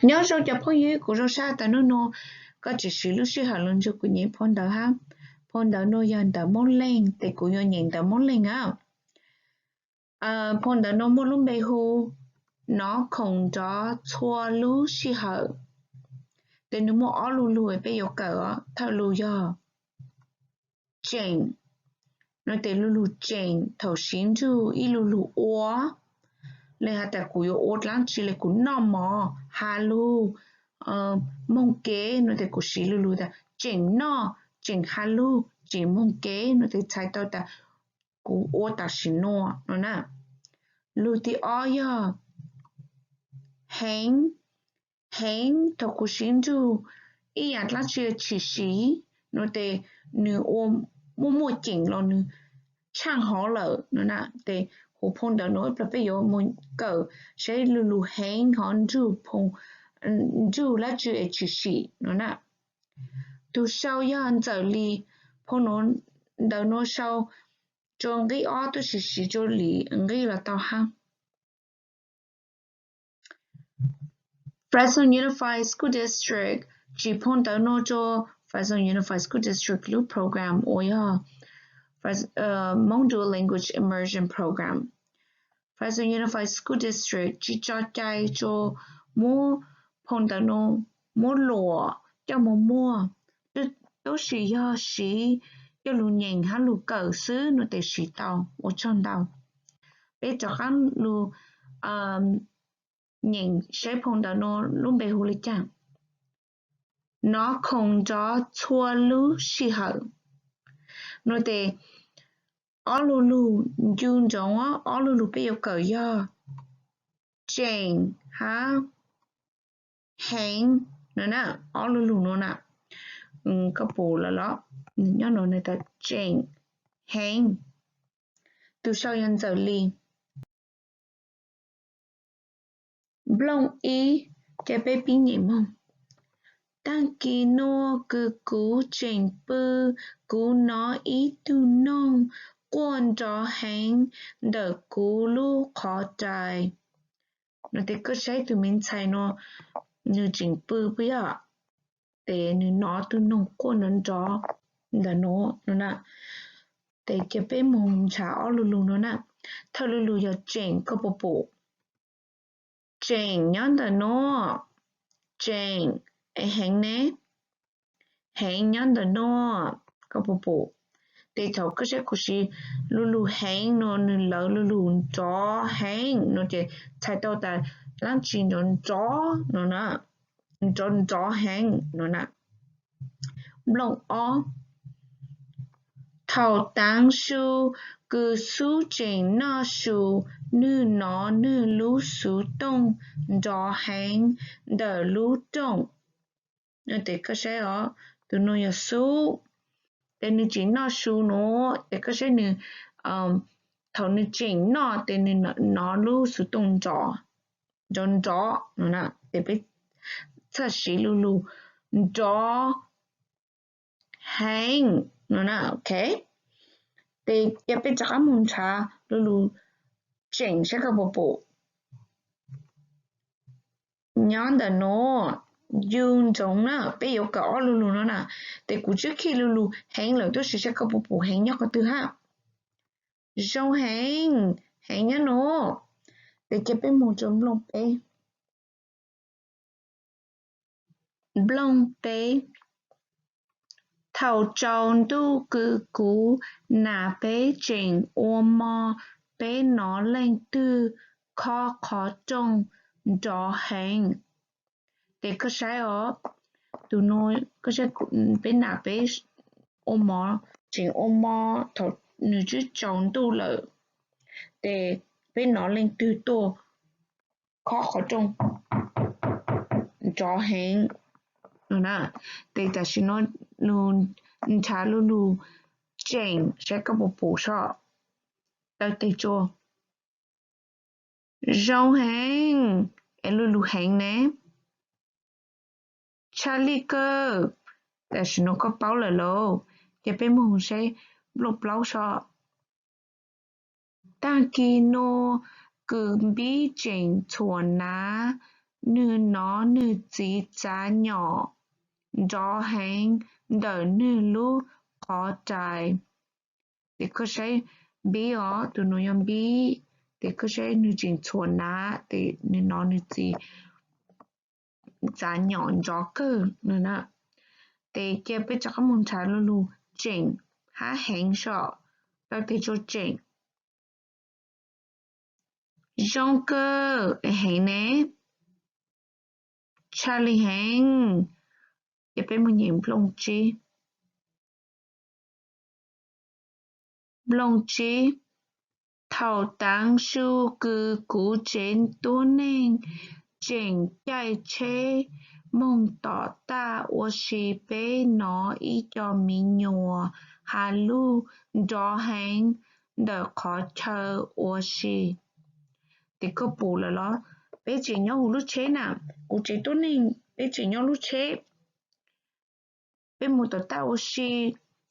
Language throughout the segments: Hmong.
Nyob zoo cov phooj ywg, kuv zoo sab tas nub nua koj tseem siv lub sij hawm los nrog kuv nyeem phau ntawv hab. Phau ntawv nua yog ntawv Moob Leej, ces kuv yuav nyeem ntawv Moob Leej a. Phau ntawv nua muaj lub npe hu Nov Khoom Nrov Txhua Lub Sij Hawm. Ces nws muaj ob lu lug peb yuav kawm os. Thawj lus yog tseem. Nua ces lu lug tseem thaum siv nrug ib lu lug ua, le has tas kuv yuav ua dlaab tsi le, kuv noj mov, has lug, moog kev, nua ces kuv siv lu lug tas tseem noj, tseem has lug, tseem moog kev, nua ces txhais tau tas kuv ua tam sim nua no na. Lug thib ob yog heev. Heev thaum kuv siv nrug ib yaam dlaab tsi tshwm sim, nua ces nws ua muaj muaj ceem los nws tshaaj hov lawm no na. Ces huv phau ntawv nua ib plag peb yuav moog kawm saib lu lug heev hov nrug dab tsi es tshwm sim no na. Tug sau yog Ntxawm Lis. Phau ntawv nua sau rua nqib ob, tab sis siv rua lim nqib los tau hab. Fresno Unified School District, tsim phau ntawv nua rua Fresno Unified School District lub program uas yog Hmong Dual Language Immersion Program. Fresno Unified School District tsis tso cai rua muab phau ntawv nua muab luam coj moog muag, tab sis yog siv coj lug nyeem hab lug kawm xwb nua ces siv tau. Ua tsaug ntau. Peb rov qaab lug nyeem saib phau ntawv nua lub npe hu le caag. Nov khoom nrov txhua lub sij hawm. Nua ces ob lu lug ncu ntsoov, ob lu lug peb yuav kawm yog tseem hab heev no na. Ob lu lug nua na, koj pum lawm los? Nyob nua tas tseem, heev. Tug sau yog Ntxawm Lis. Nplooj ib, ca peb pib nyeem moog. Taag kis nua kws kuv tseem pw, kuv nov ib tug noog quaj nrov heev ntawm kuv lub qhov rais. Nua ces koj saib tug me ntxhais nua, nws tseem pw puas yog? Ces nws nov tug noog quaj nrov nrov ntawm nua no na. Ces ca peb moog nrhav ob lu lug nua na. Thawj lu lug yog tseem, koj puas pum? Tseem nyob ntawm nua. Tseem, es heev ne? Heev nyob ntawm nua, koj puas pum? Ces thaum koj saib kuv siv lu lug heev nua, nws lawv lu lug nrov heev nua ces txhais tau tas dlaab tsi nrov nrov no na, nrov nrov heev no na. Nplooj ob, thaum taav su kws xub tseem noj su, nwg nov nwg lub xuv tooj nrov heev ntawm lub rooj. Ces koj saib os, tug nua yog xub, ces nwg tseem noj su nua, ces koj saib nwg, thaum nwg tseem noj ces nwg nov lub xuv tooj nrov nrov no na, ces peb txhaj siv lu lug nrov heev no na, ok. Ces ca peb rov qab moog nrhav lu lug tseem saib koj puas pum. Nyob ntawm nua, ncu ntsoov na, peb yuav kawm ob lu lug nua na, ces kuv tswb khij lu lug heev lawm, tab sis saib koj puas pum heev nyob qhov twg hab. Zoo heev, heev nyob nua. Ces ca peb moog rua nplooj peb. Nplooj peb, thaum tsaus ntuj kws kuv nam peb tseem ua mo, peb nov leej twg khob qhov rooj nrov heev. Ces koj saib os, tus nua, koj saib, peb nam peb ua mo, tseem ua mo, thaum nws twb tsaus ntuj lawm, ces peb nov leej twg tuaj khob qhov rooj nrov heev no na. Ces tam sim no nrhav lu lug tseem saib koj puas pum soj. Taw tes tsua. Zoo heev, es lu lug heev ne. Tshaj lij kawg, tam sim no koj paub lawm lauj. Ces peb moog saib nplooj plaub soj. Taag kis nua kws npib tseem txhuam nav nwg nov nwg txiv txav nyom nrov heev ntawm nwg lub qhov rais. Ces koj saib Npib os, tus nuav yog Npib, ces koj saib nwg tseem txhuam nav, ces nwg nov nwg txiv txav nyom nrov kawg no na. Ces cia peb rov qab moog nrhav lo lug tseem hab heev so. Tau teg rua tseem. Zoo kawg, heev ne. Tshaj li heev. Ces peb moog nyeem nplooj tsib. Nplooj tsib. Thaum taav su kws kuv tsev tuab neeg tseem caij tsheb moog tom taj ua si, peb nov ib co miv nyuas has lug nrov heev ntawm qhov chaw ua si. Ces koj pum lawm los? Peb tseem nyob huv lub tsheb na, kuv tsev tuab neeg peb tseem nyob lub tsheb. Peb moog tom taj ua si,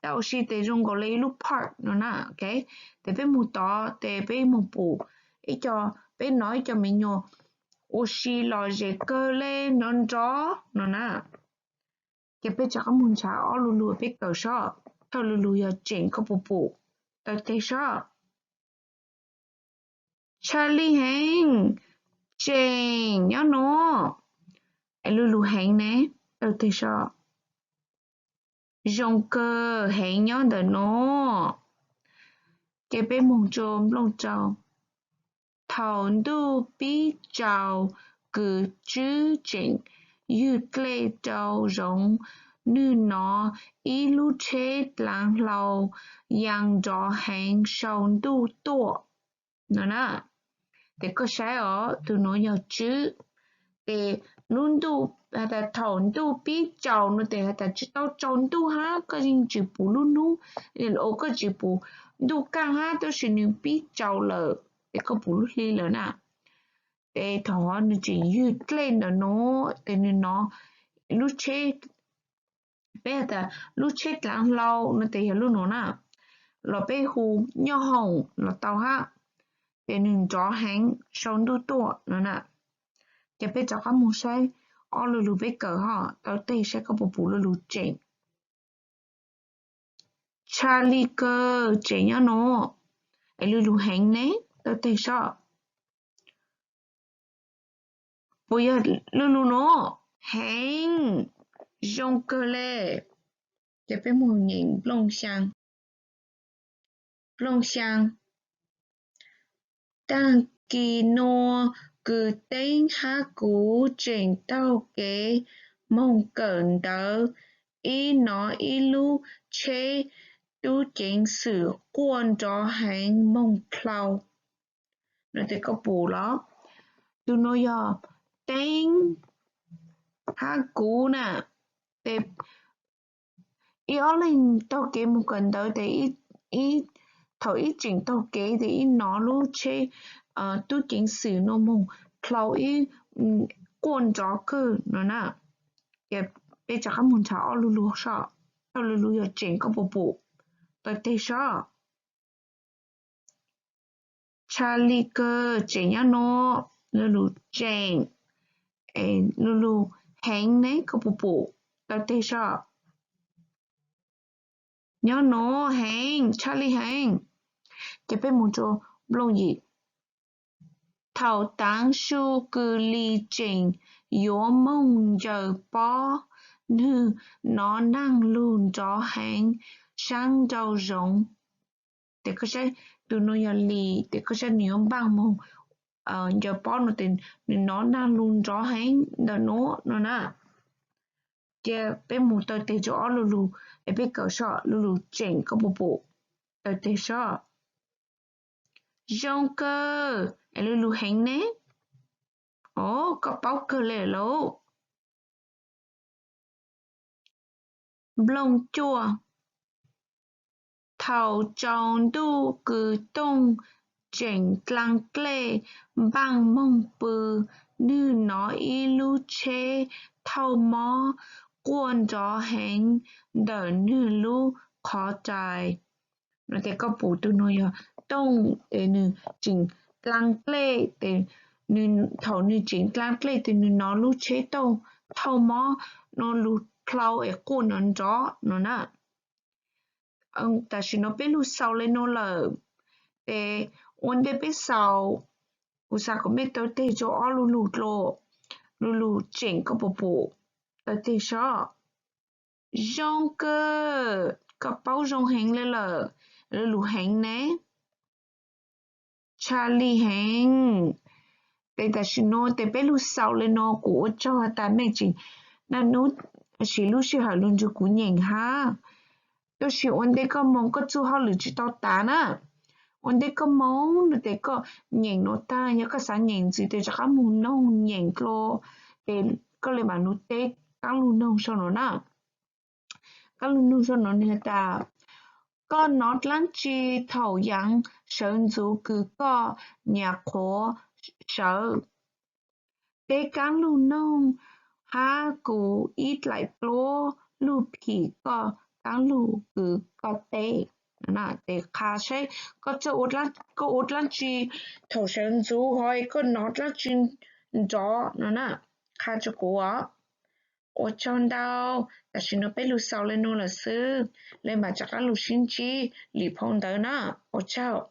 taj ua si tes zoo nkaus le ib lub park no na. Ces peb moog tod tes peb moog pum ib co, peb nov ib co miv nyuas ua si los zem kawg le nrov nrov no na. Ces peb rov qab moog nrhav ob lu lug peb kawm sob. Thawj lu lug yog tseem, koj puas pum? Taw teg sob. Tshaj li heev, tseem nyob nuav. Es lu lug heev ne? Taw teg sob. Zoo kawg, heev nyob ntawm nuav. Ces peb moog rua nplooj rau. Thaum ntuj pib tsaus, kws tswb tseem ywg dlej rau zoov, nwg nov ib lub tsheb dlaav hlau yaa nrov heev sau ntuj tuaj no na. Ces koj saib os, tug nuav yog tswb. Ces lub ntuj has tas thaum ntuj pib tsaus no tes has tas tsi tau tsaus ntuj hab, koj yeej tsi pum lub nub, koj tsi pum ntuj kaaj hab, tab sis nwg pib tsaus lawm ces koj pum lub hli lawm na. Ces thaum hov nwg tseem ywg dlej ntawm nuav tes nwg nov lub tsheb, peb has tas lub tsheb dlaav hlau no tes yog lub nuav na, los peb hu nyoj hoom los tau hab, ces nwg nrov heev sau ntuj tuaj no na. Ces peb rov qab moog saib ob lu lug peb kawm hab, taw teg saib koj puas pum lu lug tseem. Tshaj li kawg, tseem nyob nuav. Es lu lug heev ne? Taw teg sob. Puas yog lu lug nuav? Heev, zoo kawg le. Ces peb moog nyeem nplooj xyaa. Nplooj xyaa. Taag kis nuav kws Teeb hab kuv tseem taug kev moog kawm ntawv, ib nov ib lub tsheb tub ceev xwm quaj nrov heev moog dlhau. No tes koj pum los? Tug nuav yog Teeb hab kuv na. Tes ib ob leeg taug kev moog kawm ntawv tes, thaum ib tseem taug kev tes ib nov lub tsheb tub ceev xwm nuav moog dlhau ib quaj nrov kawg no na. Ces peb rov qab moog nrhav ob lu lug sob. Thawj lu lug yog tseem, koj puas pum? Taw teg sob. Tshaj li kawg, tseem nyob nuav. Lu lug tseem. Lu lug heev ne, koj puas pum? Taw teg sob. Nyob nuav heev, tshaj li heev. Ces peb moog rua nplooj yim. Thaum taav su kws Lis tseem yuav moog ncaws pob, nwg nov naag lug nrov heev saab nrau zoov. Tes koj saib, tug nuav yog Lis, tes koj saib nwg yuav npaaj moog ncaws pob no tes nwg nov naag lug nrov heev ntawm nuav no na. Ces peb moog taw teg rua ob lu lug, es peb kawm sob. Lu lug tseem, koj puas pum? Taw teg sob. Zoo kawg. Es lu lug heev ne? O, koj paub kawg le lauj. Nplooj cuaj. Thaum tsaus ntuj kws Tooj tseem dlaa dlej npaaj moog pw, nwg nov ib lub tsheb thauj mob quaj nrov heev ntawm nwg lub qhov rais. No tes koj pum, tug nuav yog Tooj, tes nwg tseem dlaa dlej tes thaum nws tseem dlaa dlej tes nws nov lub tsheb tauj thauj mob no lug dlhau es quaj nrov nrov no na. Tam sim no peb lug xaus le nuav lawm, tes ua ntej peb xaus, kuv xaav kom mej taw teg rua ob lu lug dlua, lu lug tseem koj puas pum, taw teg sab. Zoo kawg, koj paub zoo heev le lawm, lu lug heev ne, tshaj lij heev. Tes tam sim nuav tes peb lug xaus le nuav, kuv ua tsaug has tas mej tseem naj nub siv lub sij hawm lug nrug kuv nyeem hab. Tab sis ua ntej koj moog koj txuj hauj lwm tsi tau tav na, ua ntej koj moog no tes koj nyeem nuav taag, yog koj xaav nyeem ntxiv tes rov qab moog noog nyeem dlua, tes koj le maam lug teb kaab lug noog sau nuav na. Kaab lug noog sau nuav nwg has tas, koj nov dlaab tsi thaum yaav sawv ntxuv kws koj nyam qhuav sawv? Teb kaab lug noog hab kuv ib dlaim pluab lug phim koj kaab lug kws koj teb. Tes qha saib koj txawj, koj ua dlaab tsi thaum sawv ntxuv hov, koj nov dlaab tsi nrov no na, qha rua kuv os. Ua tsaug ntau, tam sim nuav peb lug xaus le nuav lawm xwb, le maam rov qaab lug sib ntsib lwm phau ntawv na. Ua tsaug.